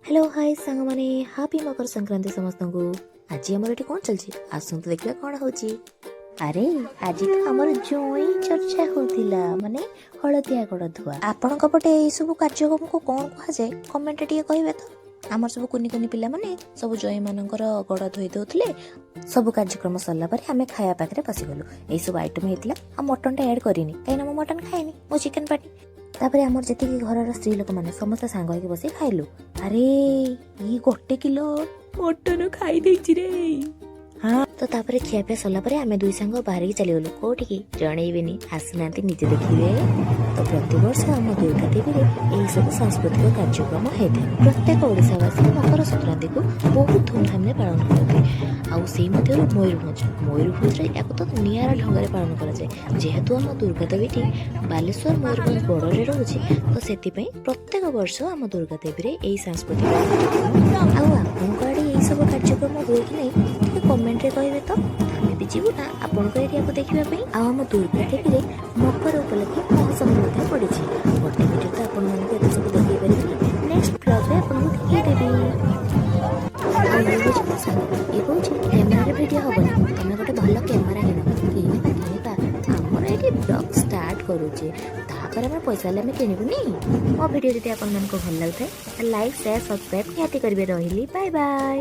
Hello, high ସାଙ୍ଗମାନେ, happy Makar Sankranti ସମସ୍ତଙ୍କୁ। ଆଜି ଆମର ଏଠି କ'ଣ ଚାଲିଛି, ଆସନ୍ତୁ ଦେଖିବା କ'ଣ ହଉଛି। ଆରେ, ଆଜି ତ ଆମର ଜୋଇଁ ଚର୍ଚ୍ଚା ହଉଥିଲା, ମାନେ ହଳଦିଆ ଗୋଡ଼ ଧୁଆ। ଆପଣଙ୍କ ପଟେ ଏଇ ସବୁ କାର୍ଯ୍ୟକ୍ରମକୁ କ'ଣ କୁହାଯାଏ, କମେଣ୍ଟରେ ଟିକେ କହିବେ ତ। ଆମର ସବୁ କୁନି କୁନି ପିଲାମାନେ ସବୁ ଜୋଇଁମାନଙ୍କର ଗୋଡ଼ ଧୋଇ ଦଉଥିଲେ। ସବୁ କାର୍ଯ୍ୟକ୍ରମ ସରିଲା ପରେ ଆମେ ଖାଇବା ପାଖରେ ବସିଗଲୁ। ଏଇସବୁ ଆଇଟମ୍ ହେଇଥିଲା। ଆଉ ମଟନଟା ଆଡ଼୍ କରିନି, କାହିଁକିନା ମୁଁ ମଟନ ଖାଏନି, ମୁଁ ଚିକେନ ପାର୍ଟି। ତାପରେ ଆମର ଯେତିକି ଘରର ସ୍ତ୍ରୀ ଲୋକମାନେ ସମସ୍ତେ ସାଙ୍ଗ ହେଇକି ବସି ଖାଇଲୁ। ଆରେ, ଇ 1 କିଲୋ ମଟନ ଖାଇ ଦେଇଛି ରେ। ହଁ, ତ ତାପରେ ଖିଆପିଆ ସରିଲା ପରେ ଆମେ ଦୁଇ ସାଙ୍ଗ ବାହାରିକି ଚାଲିଗଲୁ। କୋଉଠିକି ଜଣେଇବିନି, ଆସୁନାହାନ୍ତି, ନିଜେ ଦେଖିବେ। ତ ପ୍ରତିବର୍ଷ ଆମ ଦୁର୍ଗା ଦେବୀରେ ଏହିସବୁ ସାଂସ୍କୃତିକ କାର୍ଯ୍ୟକ୍ରମ ହେଇଥାଏ। ପ୍ରତ୍ୟେକ ଓଡ଼ିଶାବାସୀ ମକର ସଂକ୍ରାନ୍ତିକୁ ବହୁତ ଧୁମଧାମରେ ପାଳନ କରନ୍ତି। ଆଉ ସେଇ ମଧ୍ୟରୁ ମୟୂରଭଞ୍ଜ, ମୟୂରଭଞ୍ଜରେ ୟାକୁ ତ ନିଆରା ଢଙ୍ଗରେ ପାଳନ କରାଯାଏ। ଯେହେତୁ ଆମ ଦୁର୍ଗା ଦେବୀଟି ବାଲେଶ୍ୱର ମୟୂରଭଞ୍ଜ ବର୍ଡରରେ ରହୁଛି, ତ ସେଥିପାଇଁ ପ୍ରତ୍ୟେକ ବର୍ଷ ଆମ ଦୁର୍ଗା ଦେବୀରେ ଏଇ ସାଂସ୍କୃତିକ କାର୍ଯ୍ୟକ୍ରମ। ଆଉ ଆପଣଙ୍କ ଆଡ଼େ ଏଇସବୁ କାର୍ଯ୍ୟକ୍ରମ ହୁଏ କି ନାହିଁ, ଟିକେ କମେଣ୍ଟରେ କହିବେ ତ। ଆମେ ବି ଯିବୁ ନା ଆପଣଙ୍କ ଏରିଆକୁ ଦେଖିବା ପାଇଁ। ଆଉ ଆମ ଦୁର୍ଗା ଦେବୀରେ ମକର ଉପଲକ୍ଷେ ମହୋତ୍ସବ ମଧ୍ୟ ପଡ଼ିଛି। ଗୋଟେ ଭିଡ଼ିଓ ତ ଆପଣମାନଙ୍କୁ ଏତେ ସବୁ ଦେଖେଇ ପାରିବିନି, ନେକ୍ସଟ ବ୍ଲଗ୍ରେ ଆପଣଙ୍କୁ ଦେଖେଇଦେବି। ଆଉ ଇଏ ହେଉଛି ମୋ ସାଙ୍ଗ। ଇଏ କହୁଛି, କ୍ୟାମେରାରେ ଭିଡ଼ିଓ ହବନି, ତମେ ଗୋଟେ ଭଲ କ୍ୟାମେରା କିଣ। କିଣିବା, କିଣିବା। ଆମର ଏଇଠି ବ୍ଲଗ୍ ଷ୍ଟାର୍ଟ କରୁଛେ, ତାପରେ ଆମର ପଇସା ହେଲେ ଆମେ କିଣିବୁନି? ମୋ ଭିଡ଼ିଓ ଯଦି ଆପଣମାନଙ୍କୁ ଭଲ ଲାଗୁଥାଏ, ଲାଇକ୍, ସେୟାର, ସବସ୍କ୍ରାଇବ୍ ନିହାତି କରିବେ। ରହିଲି, ବାଏ ବାଏ।